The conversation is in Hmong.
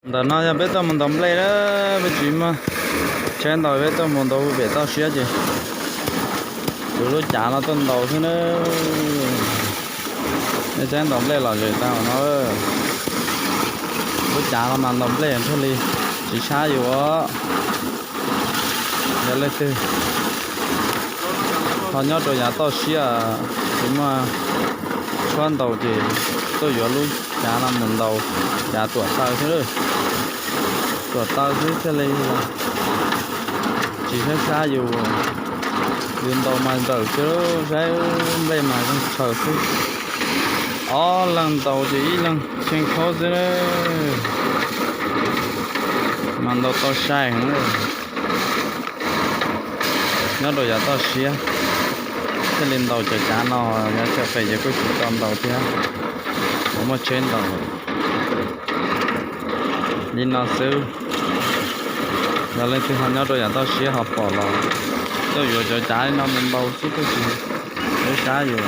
Ntawm no yog peb tuaj mus ntaus nplej na, peb tsis muaj tsheb ntaus, peb tuaj mus ntaus pem toj siab ces yuav lub cav no tuaj ntaus xwb na. Nej saib ntaus nplej lom zem tag no. Lub cav no mas ntaus nplej thiaj li tsis sab yus os. Yog leej twg ho nyob rau yav toj siab tsis muaj tshuab ntaus ces tuaj yuav lub cav no mus ntaus, cav tuam taw xwb, tuam taw xwb thiaj li tsis sab sab yus. Yus ntaus mas nrawm kiag, saib nplej mas zoo tshaws xwb. Ob leeg ntaus ces ib leeg tshee khaub xwb, mas ntaus tau sai heev. Nyob rau yav toj siab thiaj li ntaus cov cav no, yav tshaj pem ces kuj tsis tau ntaus thiab, tsuas muaj tsheb ntaus li no xwb. Yog leej twg ho nyob rau yav toj siab ho pom los tuaj yuav cov cav li no mus ntaus xwb, tab sis lub sab yus